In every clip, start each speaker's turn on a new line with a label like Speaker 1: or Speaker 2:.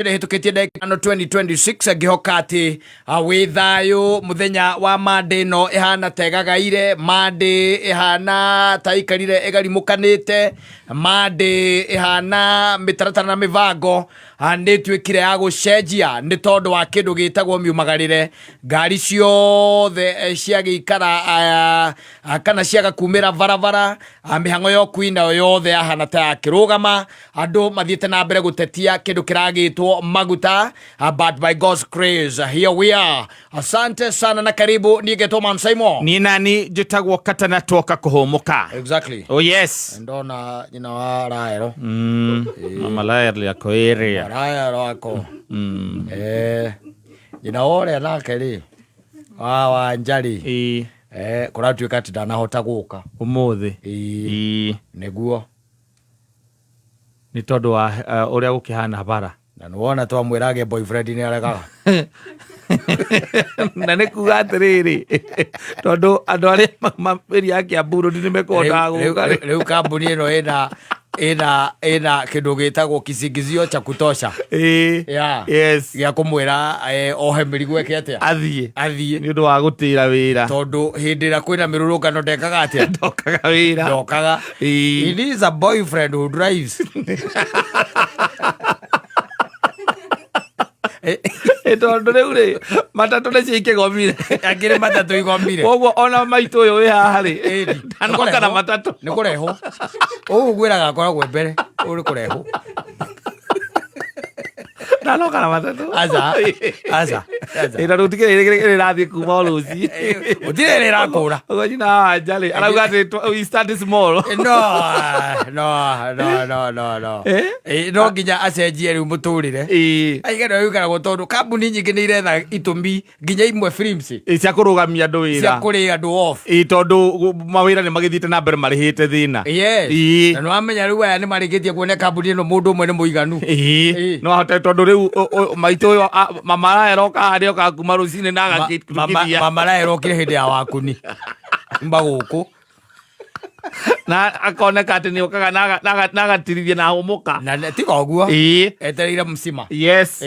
Speaker 1: Ĩhĩtũkĩtie ndagĩka ĩno 2026, ngĩhoka atĩ wĩ thayũ. Mũthenya wa Monday ĩno ĩhana ta ĩgagaire, Monday ĩhana ta ĩikarire ĩgarimũkanĩte, Monday ĩhana mĩtaratara na mĩbango nĩ ĩtuĩkire ya gũcenjia nĩ tondũ wa kĩndũ gĩtagwo miumagarĩre. Ngari ciothe ciagĩikara kana ciaga kumĩra barabara, mĩhang'o ya ũkui nayo yothe yahana ta yakĩrũgama. Andũ mathiĩte na mbere gũtetia kĩndũ kĩragĩtwo maguta, but by God's grace here we are. Asante sana na karibu. Niĩ ngetwo Man Simon.
Speaker 2: Niĩ nani njĩtagwo Katana, twoka kũhũmũka.
Speaker 1: Exactly.
Speaker 2: Oh yes.
Speaker 1: Ndona nyina wa Raero.
Speaker 2: Mama Lael yako area.
Speaker 1: Raero ako nyina wa ũrĩa nake rĩ wa Wanjari. Kũratuĩka atĩ ndanahota gũka
Speaker 2: ũmũthĩ.
Speaker 1: Ĩĩ. Nĩguo.
Speaker 2: Nĩ tondũ wa ũrĩa gũkĩhana bara.
Speaker 1: Na nĩwona twamwĩra agĩe boyfriend nĩ aregaga.
Speaker 2: Na nĩ kuga atĩrĩrĩ, tondũ andũ arĩa area ya Kiambu Road nĩ mekũhotaga gũka rĩ.
Speaker 1: Rĩu kambuni ĩno ĩna kĩndũ gĩtagwo kisingizio cha kutosha. Yeah. Gĩa kũmwĩra ohe mĩrigo eke atĩa?
Speaker 2: Athiĩ.
Speaker 1: Athiĩ.
Speaker 2: Nĩ ũndũ wa gũtĩra wĩra.
Speaker 1: Tondũ hĩndĩ ĩrĩa kwĩna mĩrũrũngano ndekaga atĩa?
Speaker 2: Ndokaga wĩra.
Speaker 1: Ndokaga. He needs a boyfriend who drives.
Speaker 2: Tondũ rĩu rĩ, matatũ nĩcio ikĩgomire.
Speaker 1: Akĩrĩ matatũ igomire.
Speaker 2: Koguo ona maitũ ũyũ wĩ haha rĩ,
Speaker 1: Ĩni.
Speaker 2: ndanoka na matatũ.
Speaker 1: Nĩ kũrehwo. Ũũ ngwĩraga akoragwo mbere. Ũũ nĩ kũrehwo.
Speaker 2: Ndanoka na matatũ.
Speaker 1: Aca. Aca. Aca.
Speaker 2: Ĩ, na rĩu tikĩrĩ rĩrathiĩ kuma o rũciĩ.
Speaker 1: Gũtirĩ rĩrakũra.
Speaker 2: Ũguo nyina wa Wanja rĩ, arauga atĩ we start small.
Speaker 1: No, no, no, no, no, no.
Speaker 2: Eh?
Speaker 1: No nginya acenjie rĩu mũtũrĩre. Aigana wĩikaragwo tondũ kambuni nyingĩ nĩ iretha itũmi, nginya imwe films
Speaker 2: Cia kũrũgamia andũ
Speaker 1: cia
Speaker 2: wĩra.
Speaker 1: kũrĩa andũ off.
Speaker 2: Ĩ, tondũ mawĩra nĩ magĩthiĩte na mbere marĩhĩte thĩna.
Speaker 1: Yes. Na nĩ wamenya rĩu aya nĩ marĩkĩtie kuona kambuni ĩno mũndũ ũmwe nĩ mũiganu.
Speaker 2: No ahote tondũ rĩu maitũ ũyũ mama araeroka haha nĩokaga kuma rũcinĩ na agakĩrugithia.
Speaker 1: Mama raerokire hĩndĩ ya wakuni magũkũ.
Speaker 2: Na akoneka atĩ nĩokaga na agatirithia na ahũmũka.
Speaker 1: Na tiga ũguo. Etereire mcima.
Speaker 2: Yes.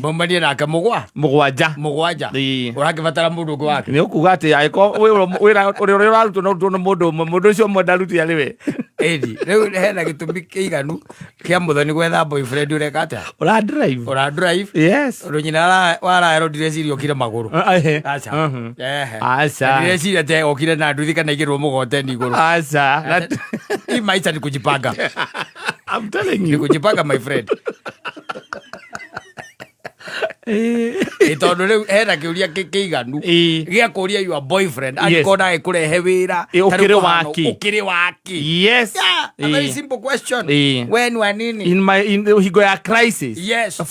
Speaker 1: Maumanie nake mũgwa
Speaker 2: 7.
Speaker 1: 7. Ũrakĩbatara mũndũ ũngĩ wake.
Speaker 2: Nĩ ũkuga atĩ angĩkorwo wĩra ũrĩa ũrarutwo no ũrutwo nĩ mũndũ ũmwe, mũndũ ũcio ũmwe ndaruti arĩ we.
Speaker 1: Ĩni, rĩu hena gĩtũmi kĩiganu kĩa Mũthoni gwetha boyfriend ũreka atĩa?
Speaker 2: Ũra drive.
Speaker 1: Ũra drive.
Speaker 2: Yes.
Speaker 1: Tondũ nyina wa Raelo ndireciria okire magũrũ. Aca. Ehe.
Speaker 2: Aca.
Speaker 1: Ndireciria atĩ okire na nduthi kana igĩrwo mũgoteni igũrũ.
Speaker 2: Aca.
Speaker 1: Hii maisha ni kujipanga.
Speaker 2: I'm telling
Speaker 1: Ni
Speaker 2: you.
Speaker 1: kujipanga, my friend. Ĩ, tondũ rĩu hena kĩũria kĩiganu gĩa kũria your boyfriend angĩkorwo ndagĩkũrehe wĩra.
Speaker 2: Ĩ,
Speaker 1: Ta rĩu
Speaker 2: ũkĩrĩ
Speaker 1: kũhana,
Speaker 2: waki?
Speaker 1: Ũkĩrĩ waki?
Speaker 2: Yes.
Speaker 1: Yeah, a very simple question. We nĩ wa nini?
Speaker 2: In my in hingo ya crisis.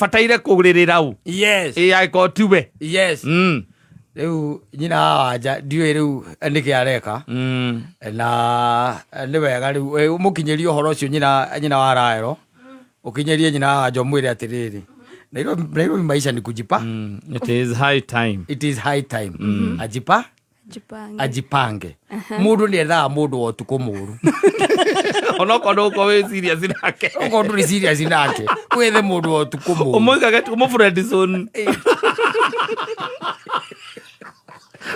Speaker 2: Bataire kũrĩrĩra u. Ĩ, angĩkorwo tiwe.
Speaker 1: Yes. Rĩu nyina wa Wanja ndiũĩ rĩu nĩkĩ areka. Na nĩ wega rĩu ũmũkinyĩrie ũhoro ũcio, nyina wa Raelo, ũkinyĩrie nyina wa Wanja ũmwĩre atĩrĩrĩ, Nairobi, Nairobi maisha ni kujipa.
Speaker 2: It is high time.
Speaker 1: It is high time ajipa
Speaker 3: Jipange.
Speaker 1: Ajipange. Mũndũ nĩ ethaga mũndũ wa ũtukũ mũru.
Speaker 2: Onokorwo ndũgũkorwo wĩ serious nake.
Speaker 1: Okorwo ndũrĩ serious nake, wethe mũndũ wa ũtukũ mũru.
Speaker 2: Ũmũigage ũmũ friend zone.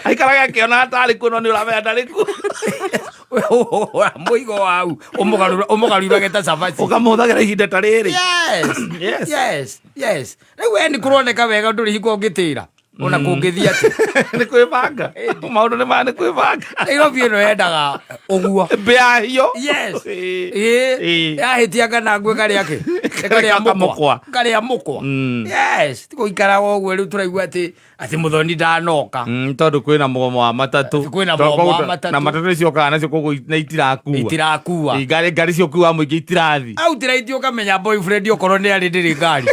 Speaker 2: Aikaraga akĩonaga tarĩ kuo no nĩ ũramenya ndarĩ kuo.
Speaker 1: Mũigo wau ũmũgarurage ta cabaci.
Speaker 2: Ũkamũhũthagĩra ihinda ta rĩrĩ.
Speaker 1: Yes.
Speaker 2: Yes.
Speaker 1: Yes. Rĩu we nĩ kũroneka wega ndũrĩ hingo ũngĩtĩra ona kũngĩthiĩ atĩ.
Speaker 2: Nĩ kwĩbanga. Maũndũ nĩ maya nĩ kwĩbanga.
Speaker 1: Nairobi ĩno yendaga ũguo.
Speaker 2: Mbĩa hiyo.
Speaker 1: Yes. Ĩĩ. Yahĩtia kana ngwe karĩa kĩ? Karĩa mũkwa. Karĩa mũkwa. Yes. Ti gũikaraga ũguo rĩu tũraigua atĩ Mũthoni ndanoka.
Speaker 2: Tondũ kwĩna mũgomo wa matatũ.
Speaker 1: Kwĩna mũgomo wa matatũ.
Speaker 2: Na matatũ nĩciokaga nacio koguo na itirakua.
Speaker 1: Itirakua.
Speaker 2: Ĩ, ngari cia ũkui wa mũingĩ itirathi.
Speaker 1: Outright ũkamenya boyfriend okorwo nĩ arĩ ndĩrĩ ngari.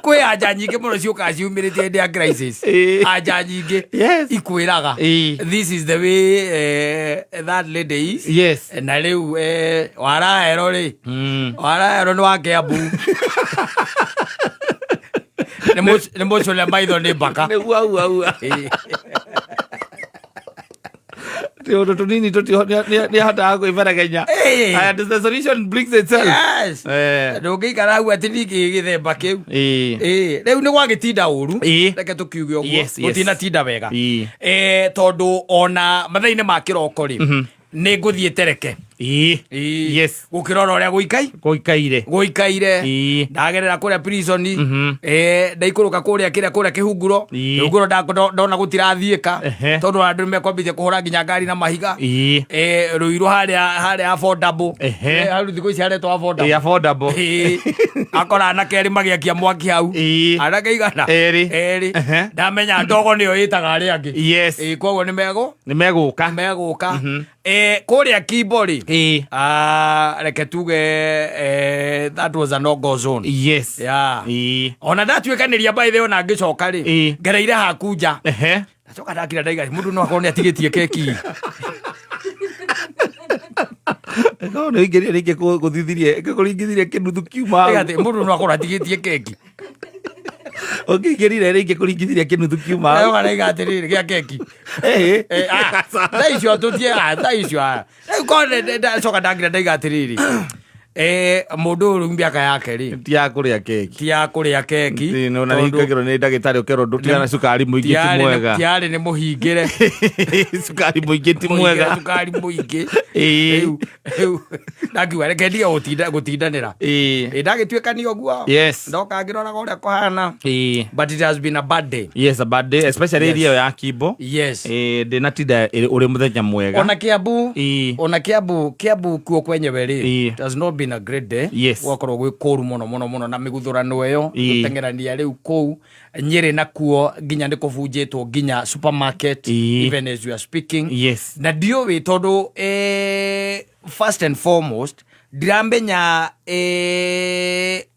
Speaker 1: Kwĩ anja nyingĩ mũno ciũkaga ciumĩrĩte hĩndĩ ya crisis. Anja nyingĩ ikwĩraga this is the way that lady is. Na rĩu waraero rĩ, waraero nĩ wa Kiambu. Nĩ mũcũre maitho nĩ mbaka.
Speaker 2: Nĩ ua ua ua. Tũũndũ tũnini nĩ ahotaga kwĩberegenya.
Speaker 1: Ĩĩ.
Speaker 2: And the solution brings itself.
Speaker 1: Yes. Ndũngĩikara hau atĩ ningĩ gĩthemba kĩu. Ĩĩ, rĩu nĩ gwagĩtinda ũru. Reke tũkiuge ũguo. Gũtinatinda wega. Tondũ ona mathaa-inĩ ma kĩroko rĩ, nĩ ngũthiĩ tereke. Ĩĩ. Gũkĩrora ũrĩa gũikai
Speaker 2: Gũikaire.
Speaker 1: Gũikaire. Ndagerera kũrĩa prison. Ndaikũrũka kũrĩa kĩrĩa kũrĩa kĩhunguro. Kĩhunguro ndona gũtirathiĩka. Tondũ andũ nĩmekwambĩtie kũhũra nginya ngari na mahiga. Rũirũ harĩa harĩa affordable. Hau thikũ ici haretwo affordable.
Speaker 2: Ĩĩ, affordable.
Speaker 1: Ĩĩ. Akora anake erĩ magĩakia mwaki hau. Anake igana?
Speaker 2: Erĩ.
Speaker 1: Erĩ. Ndamenya ndogo nĩyo ĩtaga arĩa angĩ. Ĩĩ, koguo nĩ megũ
Speaker 2: Nĩ megũka.
Speaker 1: Megũka. Kũrĩa Kimbo rĩ, ah, reke tuge that was a no go zone. Yeah. Ona ndatuĩkanĩria, by the way, ona ngĩcoka rĩ, ngereire haku nja. Ndacoka ndakira ndaiga mũndũ no akorwo nĩ atigĩtie keki.
Speaker 2: No nĩ ingĩrire rĩngĩ gũthithirie kũringithirie kĩnuthu kiuma hau.
Speaker 1: Ndaiga atĩ mũndũ no akorwo atigĩtie keki.
Speaker 2: Ũngĩingĩrire rĩngĩ kũringithirie kĩnuthu kiuma hau.
Speaker 1: Ndacoka ndaiga atĩrĩrĩ gĩa keki. Ah, thaa icio tũtie, ah, thaa icio, ah. Rĩu korwo ndacoka ndakira ndaiga atĩrĩrĩ, mũndũ ũyũ rĩu mĩaka yake rĩ,
Speaker 2: Ti ya kũrĩa keki.
Speaker 1: Ti ya kũrĩa keki.
Speaker 2: Ĩĩ, no na
Speaker 1: tondũ
Speaker 2: ningagĩrwo nĩ ndagĩtarĩ ũkerwo ndũtigana cukari mũingĩ ti mwega.
Speaker 1: Tiarĩ nĩ mũhingĩre.
Speaker 2: Cukari mũingĩ ti
Speaker 1: Mũhingĩre
Speaker 2: mwega.
Speaker 1: cukari mũingĩ. Rĩu ndakiuga reke ndige gũtindanĩra. Ĩ, ndagĩtuĩkania ũguo. Ndoka ngĩroraga ũrĩa kũhana. But it has been a bad day.
Speaker 2: Yes, a bad day, especially area ĩyo ya Kimbo. Ndĩnatinda ũrĩ mũthenya mwega.
Speaker 1: Ona Kiambu. Ona Kiambu, Kiambu kuo kwenyewe rĩ, it has not been a great day. Gwakorwo gwĩ kũru mũno mũno mũno na mĩguthũrano ĩyo, gũteng'erania rĩu kũu Nyĩrĩ nakuo nginya nĩ kũbunjĩtwo nginya supermarket, even as we are speaking. Na ndiũĩ tondũ first and foremost ndiramenya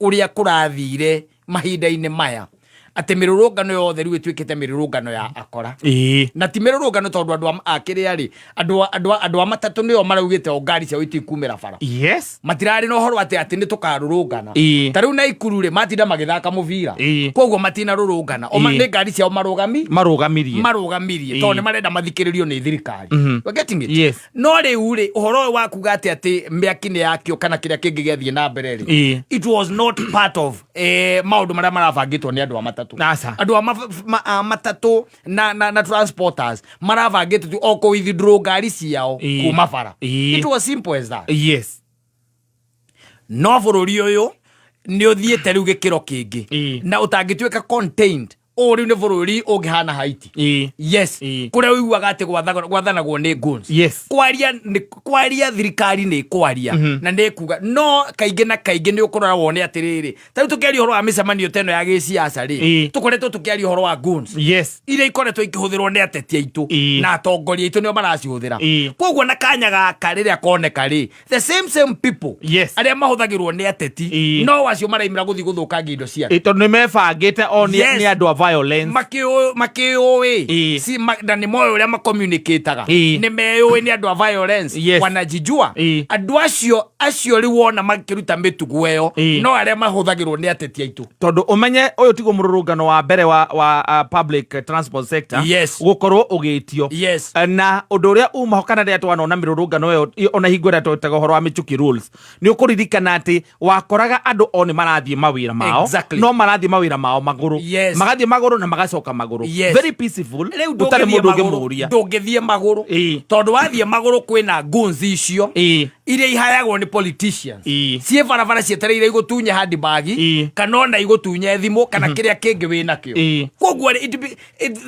Speaker 1: ũrĩa kũrathire mahinda-inĩ maya atĩ mĩrũrũngano yothe rĩu ĩtuĩkĩte mĩrũrũngano ya akora. Na ti mĩrũrũngano tondũ andũ a kĩrĩa rĩ, andũ a matatũ nĩo maraugĩte o ngari ciao itikumĩra bara. Matirarĩ na ũhoro atĩ nĩ tũkarũrũngana. Ta rĩu Naikuru rĩ, matinda magĩthaka mũbira. Koguo matinarũrũngana o nĩ ngari ciao marũgami
Speaker 2: Marũgamirie.
Speaker 1: Marũgamirie tondũ nĩ marenda mathikĩrĩrio nĩ thirikari. We're getting it?
Speaker 2: Yes.
Speaker 1: No rĩu rĩ, ũhoro ũyũ wa kuga atĩ mĩaki nĩ yakio kana kĩrĩa kĩngĩ gĩathiĩ na mbere rĩ, it was not part of maũndũ marĩa marabangĩtwo nĩ andũ a matatũ.
Speaker 2: Aca.
Speaker 1: Andũ a matatũ na transporters marabangĩte tu o kũ withdraw ngari ciao kuma bara. It was simple as that. No bũrũri ũyũ nĩ ũthiĩte rĩu gĩkĩro kĩngĩ na ũtangĩtuĩka contained. Ũũ rĩu nĩ bũrũri ũngĩhana Haiti. Yes. Kũrĩa ũiguaga atĩ gwathanagwo nĩ goons. Kwaria nĩ kwaria, thirikari nĩ kwaria na nĩ kuga, no kaingĩ na kaingĩ nĩ ũkũrora wone atĩrĩrĩ, ta rĩu tũkĩaria ũhoro wa mĩcemanio ta ĩno ya gĩciaca rĩ, tũkoretwo tũkĩaria ũhoro wa goons iria ikoretwo ikĩhũthĩrwo nĩ ateti aitũ na atongoria aitũ nĩo maracihũthĩra. Koguo na kanya gaka rĩrĩa koneka rĩ, the same same people arĩa mahũthagĩrwo nĩ ateti no acio maraimĩra gũthiĩ gũthũkangia indo cia
Speaker 2: Ĩĩ, tondũ nĩ mebangĩte o nĩ nĩ andũ a violence.
Speaker 1: Makĩũĩ na nĩ moĩ ũrĩa macommunicataga. Nĩ meyũĩ nĩ andũ a violence. Wanajijua. Andũ acio rĩu wona makĩruta mĩtugo ĩyo, no arĩa mahũthagĩrwo nĩ ateti aitũ.
Speaker 2: Tondũ ũmenye ũyũ tiguo mũrũrũngano wa mbere wa public transport sector gũkorwo ũgĩtio. Na ũndũ ũrĩa umaho kana rĩrĩa twanona mĩrũrũngano ĩyo ona hingo ĩrĩa twetaga ũhoro wa Michuki rules, nĩ ũkũririkana atĩ wakoraga andũ o nĩ marathiĩ mawĩra mao, no marathiĩ mawĩra mao magũrũ, magathiĩ magũrũ na magacoka magũrũ, very peaceful,
Speaker 1: Rĩu
Speaker 2: gũtarĩ
Speaker 1: ndũngĩthiĩ
Speaker 2: mũndũ
Speaker 1: magũrũ.
Speaker 2: ũngĩmũria.
Speaker 1: Ndũngĩthiĩ magũrũ tondũ wathiĩ magũrũ kwĩna goons icio iria ihayagwo nĩ politicians ciĩ barabara cietereire igũtunye handbag kana ona igũtunye thimũ kana kĩrĩa kĩngĩ wĩ nakĩo. Koguo rĩ,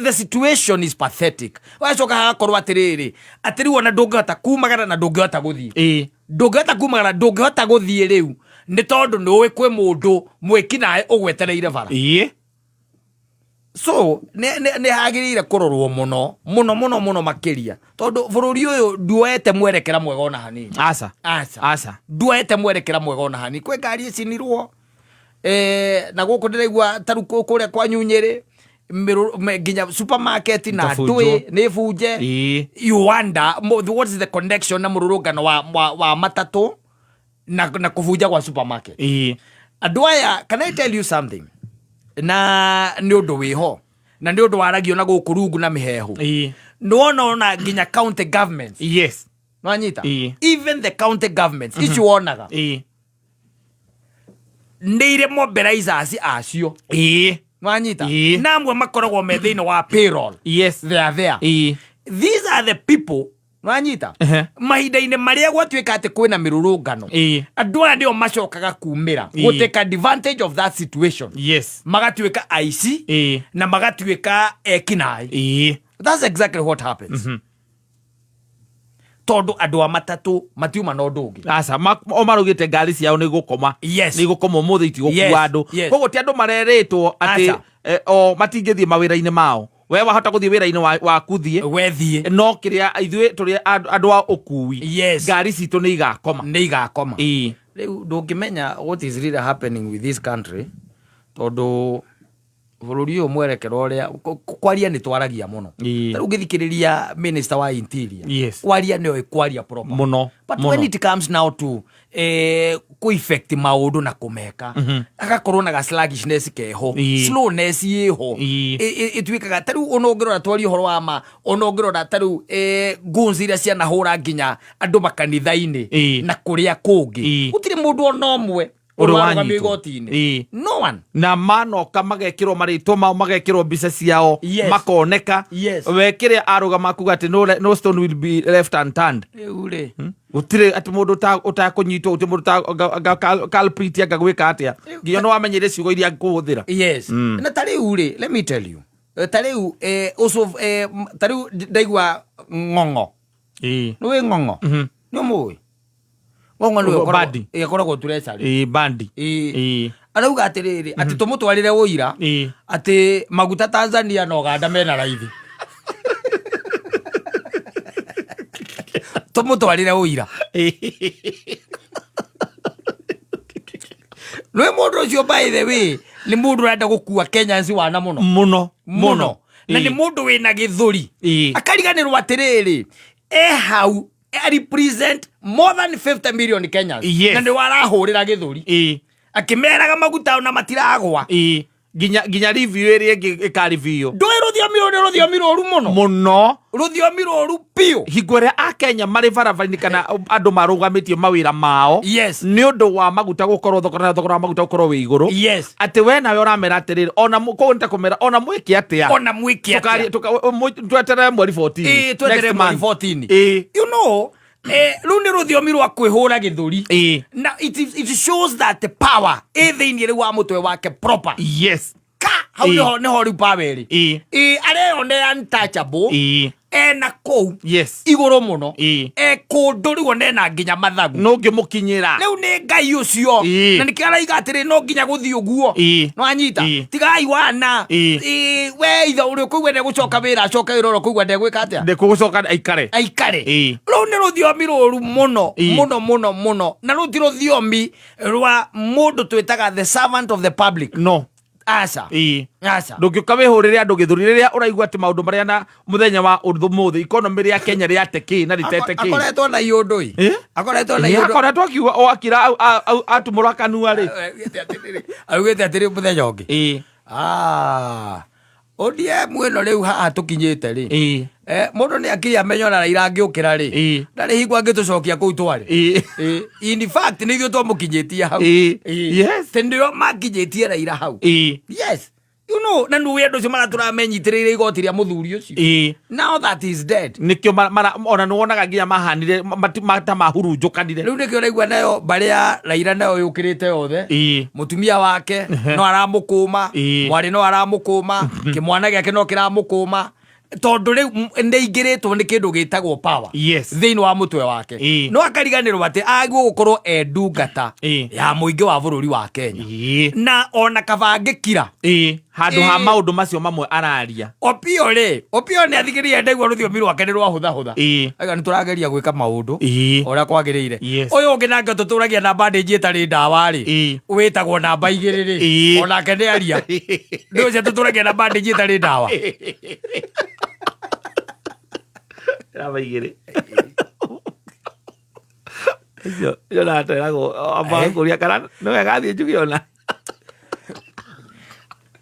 Speaker 1: the situation is pathetic. Wacoka hagakorwo atĩrĩrĩ, atĩ rĩu ona ndũngĩhota kumagara na ndũngĩhota gũthiĩ. Ndũngĩhota kumagara, ndũngĩhota gũthiĩ rĩu nĩ tondũ nĩ ũĩ kwĩ mũndũ mwĩkinaĩ ũgwetereire bara. So nĩ hagĩrĩire kũrorwo mũno mũno mũno mũno makĩria tondũ bũrũri ũyũ nduoete mwerekera mwega ona hanini.
Speaker 2: Aca.
Speaker 1: Aca.
Speaker 2: Aca.
Speaker 1: Nduoete mwerekera mwega ona hanini. Kwĩ ngari ĩcinirwo na gũkũ ndĩraigua taru kũrĩa kwa Nyunyĩrĩ nginya supermarket na
Speaker 2: Ikabunjwo.
Speaker 1: ndũĩ nĩ bunje. You wonder what is the connection na mũrũrũngano wa matatũ na kũbunja kwa supermarket. Andũ aya, can I tell you something, na nĩ ũndũ wĩho na nĩ ũndũ waragio na gũkũ rungu na mĩhehu. Nĩwona ona nginya county governments, nwanyita? Even the county governments ici wonaga nĩ irĩ mobilizers acio, nwanyita? Na amwe makoragwo me thĩinĩ wa payroll. They are there. These are the people, nwanyita, mahinda-inĩ marĩa gwatuĩka atĩ kwĩna mĩrũrũngano, andũ aya nĩo macokaga kumĩra gũtake advantage of that situation, magatuĩka aici na magatuĩka ekinaĩ. That's exactly what happens, tondũ andũ a matatũ matiuma na ũndũ ũngĩ.
Speaker 2: Aca, o marugĩte ngari ciao nĩ gũkoma, nĩ igũkoma ũmũthĩ, itigũkua andũ. Koguo ti andũ marerĩtwo atĩ
Speaker 1: Aca.
Speaker 2: o matingĩthiĩ mawĩra-inĩ mao. We wahota gũthiĩ wĩra-inĩ waku, thiĩ,
Speaker 1: wethiĩ,
Speaker 2: no kĩrĩa ithuĩ tũrĩ andũ a ũkui, ngari citũ nĩ igakoma.
Speaker 1: Nĩ igakoma. Rĩu ndũngĩmenya what is really happening with this country, tondũ bũrũri ũyũ mwerekero ũrĩa kwaria nĩ twaragia mũno. Ta rĩu ũngĩthikĩrĩria minister wa interior, kwaria nĩoĩ kwaria proper
Speaker 2: Mũno,
Speaker 1: but
Speaker 2: mũno.
Speaker 1: when it comes now to kũ effect maũndũ na kũmeka, agakorwo na ga sluggishness keho, slowness ĩho. Ĩtuĩkaga ta rĩu ona ũngĩrora, twarie ũhoro wa ma, ona ũngĩrora ta rĩu guns iria cianahũra nginya andũ makanitha-inĩ na kũrĩa kũngĩ, gũtirĩ mũndũ ona ũmwe
Speaker 2: ũrĩ
Speaker 1: ũrarũgamio
Speaker 2: wanyitwo.
Speaker 1: igoti-inĩ. No one.
Speaker 2: Na manoka magekĩrwo marĩtwa mao, magekĩrwo mbica ciao, makoneka. We kĩrĩa arũgama kuga atĩ no stone will be left unturned.
Speaker 1: Rĩu rĩ,
Speaker 2: Gũtirĩ atĩ mũndũ ũtakũnyitwo, gũtirĩ mũndũ culprit anga gwĩka atĩa, nginya nĩ wamenyire ciugo iria kũhũthĩra.
Speaker 1: Yes, na ta rĩu rĩ, let me tell you, ta rĩu ũcio, ta rĩu ndaigua Ng'ong'o. Nĩ wĩ Ng'ong'o? Nĩ ũmũĩ Ng'ong'o? Nĩwe
Speaker 2: Bandi.
Speaker 1: Ĩkoragwo treasury.
Speaker 2: Ĩĩ, bandi.
Speaker 1: Arauga atĩrĩrĩ, atĩ tũmũtwarĩre ũira atĩ maguta Tanzania na Uganda mena raithi, tũmũtwarĩre ũira. Nĩ mũndũ ũcio, by the way, nĩ mũndũ ũrenda gũkua Kenyans wana mũno.
Speaker 2: Mũno.
Speaker 1: Mũno, na nĩ mũndũ wĩna gĩthũri. Akariganĩrwo atĩrĩrĩ, e hau e represent more than 50 million Kenyans. Na nĩ warahũrĩra gĩthũri akĩmeraga maguta ona matiragwa.
Speaker 2: Nginya review ĩrĩa ĩngĩ ĩkareview.
Speaker 1: Ndũĩ rũthiomi rũrũ nĩ rũthiomi rũru mũno.
Speaker 2: Mũno.
Speaker 1: Rũthiomi rũru biũ.
Speaker 2: Hingo ĩrĩa akenya marĩ barabara-inĩ kana andũ marũgamĩtie mawĩra mao nĩ ũndũ wa maguta gũkorwo thogora, na thogora wa maguta gũkorwo wĩ igũrũ, atĩ we nawe ũramera atĩrĩrĩ, ona koguo nĩ ta kũmera ona mwĩke atĩa,
Speaker 1: ona mwĩke atĩa.
Speaker 2: Tweterere mweri 14.
Speaker 1: Tweterere
Speaker 2: next
Speaker 1: mweri
Speaker 2: month.
Speaker 1: 14. Rĩu nĩ rũthiomi rwa kwĩhũra gĩthũri, na it shows that the power ĩ thĩinĩ rĩu wa mũtwe wake proper. Ka hau nĩho rĩu power ĩrĩ. Areyonera untouchable, ena kũu igũrũ mũno, e kũndũ rĩu ona ena nginya mathagu.
Speaker 2: No ngĩmũkinyĩra.
Speaker 1: Rĩu nĩ Ngai ũcio. Na nĩkĩo araiga atĩrĩ, no nginya gũthiĩ ũguo. No anyita. Tigai wana. We ithe ũrĩa ũkũigua ndegũcoka wĩra, acoke wĩra, ũrĩa ũkũigua ndegwĩka atĩa,
Speaker 2: ndĩkũgũcoka aikare.
Speaker 1: Aikare. Rũu nĩ rũthiomi rũru mũno. Mũno mũno mũno, na rũu ti rũthiomi rwa mũndũ twĩtaga the servant of the public.
Speaker 2: No.
Speaker 1: Aca. Aca.
Speaker 2: Ndũngĩũka wĩhũrĩre andũ gĩthũri rĩrĩa ũraigua atĩ maũndũ marĩa na mũthenya wa ũmũthĩ economy rĩa Kenya rĩate kĩ na rĩtete kĩ.
Speaker 1: Akoretwo na iũndũ ĩ. Akoretwo na iũndũ.
Speaker 2: Akoretwo akiuga o akira atumũra kanua rĩ.
Speaker 1: Augĩte atĩrĩ mũthenya ũngĩ, "Ah, ODM ĩno rĩu haha tũkinyĩte rĩ, mũndũ nĩ akiri amenye ona Raila angĩũkĩra rĩ, ndarĩ hingo angĩtũcokia kũu twarĩ." In fact, nĩ ithuĩ twamũkinyĩtie hau. Tĩ nĩo makinyĩtie Raila hau. Yes, na nĩ andũ acio maratũra menyitĩrĩire igoti rĩa mũthuri ũcio. Now that is dead.
Speaker 2: Nĩkĩo ona nĩ wonaga nginya mahanire ta mahurunjũkanire.
Speaker 1: Rĩu nĩkĩo ũraigua nayo mbarĩ ya Raila nayo yũkĩrĩte yothe. Mũtumia wake no aramũkũma, mwarĩ no aramũkũma, kĩmwana gĩake no kĩramũkũma, tondũ rĩu nĩ aingĩrĩtwo nĩ kĩndũ gĩtagwo power thĩinĩ wa mũtwe wake. No akariganĩrwo atĩ agĩrĩirwo gũkorwo e ndungata ya mũingĩ wa bũrũri wa Kenya, na ona kaba angĩkira.
Speaker 2: Handũ ha maũndũ macio mamwe araria.
Speaker 1: Opio rĩ, Opio nĩ athikĩrĩria, ndaigua rũthiomi rwake nĩ rwahũthahũtha. Aiga nĩ tũrageria gwĩka maũndũ ũrĩa kwagĩrĩire. Ũyũ ũngĩ nake tũtũragia na bandage ĩtarĩ ndawa rĩ, wĩtagwo namba 2 rĩ, onake nĩ aria nĩ ũcio tũtũragia na bandage ĩtarĩ ndawa.
Speaker 2: Namba 2 icio icio nateragwo amba kũria kana nĩ wega athiĩ njuge ona.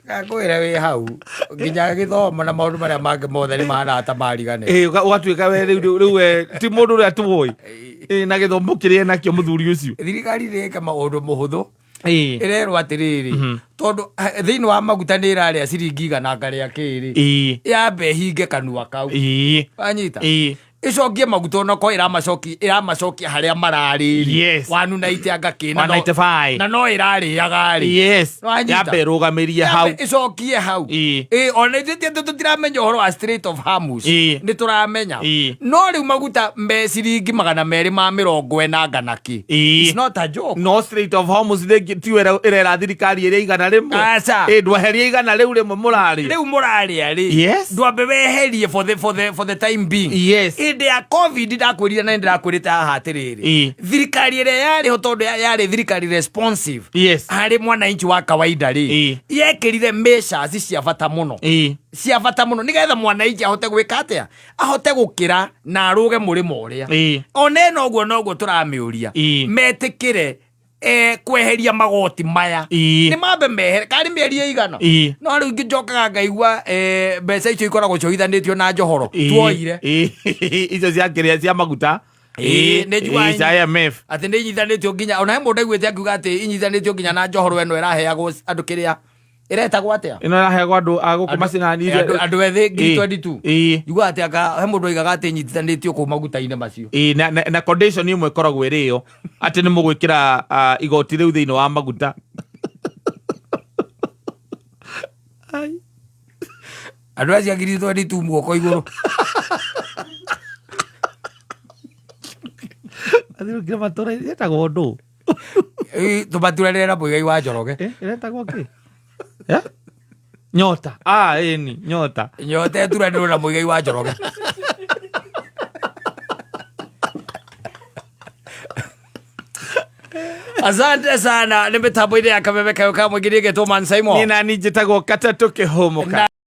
Speaker 1: Ngwĩre wĩ hau nginya gĩthomo na maũndũ marĩa mangĩ mothe nĩ mahanaga ta mariganĩra.
Speaker 2: Ĩĩ, ũgatuĩka we rĩu rĩu we ti mũndũ ũrĩa tũĩ. Ĩĩ, na gĩthomo kĩrĩa nakĩo mũthuri ũcio.
Speaker 1: Thirikari nĩ maũndũ mũhũthũ.
Speaker 2: Ĩĩ.
Speaker 1: Ĩrerwo atĩrĩrĩ, tondũ thĩinĩ wa maguta nĩ ĩrarĩa ciringi igana ngarĩa kĩrĩ,
Speaker 2: Ĩĩ.
Speaker 1: yambe ĩhinge kanua kau.
Speaker 2: Ĩĩ.
Speaker 1: Wanyita?
Speaker 2: Ĩĩ.
Speaker 1: Ĩcokie maguta onakorwo ĩramacokia harĩa mararĩ rĩ.
Speaker 2: Yes.
Speaker 1: 190 anga kĩ, na no-
Speaker 2: 195.
Speaker 1: na no ĩrarĩaga rĩ.
Speaker 2: Yes.
Speaker 1: Wanyita?
Speaker 2: Yambe ĩrũgamĩrie hau.
Speaker 1: Yambe ĩcokie hau.
Speaker 2: Ĩĩ.
Speaker 1: Ĩĩ, ona ithuĩ ti atĩ tũtiramenya ũhoro wa Strait of Hormuz.
Speaker 2: Ĩĩ.
Speaker 1: Nĩ tũramenya.
Speaker 2: Ĩĩ.
Speaker 1: No rĩu maguta me ciringi 240 ngana kĩ.
Speaker 2: Ĩĩ.
Speaker 1: It's not a joke.
Speaker 2: No Strait of Hormuz rĩngĩ tiyo ĩrera thirikari ĩrĩa 100.
Speaker 1: Aca.
Speaker 2: Ĩĩ, ndweheria 100 rĩu rĩmwe mũrarĩa.
Speaker 1: Rĩu mũrarĩa rĩ.
Speaker 2: Yes.
Speaker 1: Ndwambe weherie for the time being.
Speaker 2: Yes.
Speaker 1: Hĩndĩ ya COVID ndakwĩrire na nĩndĩrakwĩrĩte haha atĩrĩrĩ.
Speaker 2: Ĩĩ.
Speaker 1: Thirikari ĩrĩa yarĩ ho tondũ yarĩ thirikari responsive.
Speaker 2: Yes.
Speaker 1: Harĩ mwananchi wa kawaida rĩ.
Speaker 2: Ĩĩ.
Speaker 1: Yekĩrire measures cia bata mũno.
Speaker 2: Ĩĩ.
Speaker 1: Cia bata mũno nĩgetha mwananchi ahote gwĩka atĩa? Ahote gũkĩra na arũge mũrĩmo ũrĩa.
Speaker 2: Ĩĩ.
Speaker 1: Ona ĩno ũguo noguo tũramĩũria.
Speaker 2: Ĩĩ.
Speaker 1: Metĩkĩre kweheria magoti maya.
Speaker 2: Ĩĩ.
Speaker 1: Nĩ mambe mehere karĩ mĩeri ĩigana.
Speaker 2: Ĩĩ.
Speaker 1: No rĩu njokaga ngaigua mbeca icio ikoragwo cioithanĩtio na njohoro.
Speaker 2: Ĩĩ.
Speaker 1: Tuoire.
Speaker 2: Ĩĩ. Icio cia kĩrĩa cia maguta.
Speaker 1: Ĩĩ, nĩ njugaga
Speaker 2: Ĩĩ, cia IMF.
Speaker 1: Atĩ nĩ inyithanĩtio nginya ona he mũndũ aiguĩte akiuga atĩ inyithanĩtio nginya na njohoro ĩno ĩraheagwo andũ kĩrĩa ĩretagwo atĩa?
Speaker 2: Ĩno ĩraheagwo andũ a gũkũ macinani.
Speaker 1: Andũ ethĩ ngiri
Speaker 2: Ĩĩ.
Speaker 1: 22.
Speaker 2: Ĩĩ.
Speaker 1: Njiguaga atĩ anga he mũndũ oigaga atĩ inyitithanĩtio kũu maguta-inĩ macio.
Speaker 2: Ĩĩ, na condition ĩmwe ĩkoragwo ĩrĩ ĩyo atĩ nĩ mũgwĩkĩra igoti rĩu thĩinĩ wa maguta. Ai.
Speaker 1: Andũ acio a ngiri 22 guoko igũrũ.
Speaker 2: Athirũkire matũra ĩtagwo ndũ.
Speaker 1: Ĩĩ, tũmaturanĩre na Mũigai wa Njoroge.
Speaker 2: Ĩretagwo kĩ? Eh? Nyota. Ah, ĩni, nyota.
Speaker 1: Nyota ĩturanĩrwo na Mũigai wa Njoroge. Asante sana nĩ mĩtambo-inĩ ya kameme kayo ka mũingĩ nĩ ĩgetwo Man Simon.
Speaker 2: Nĩ nani njĩtagwo Katatũ Kĩhũmũka.
Speaker 1: Na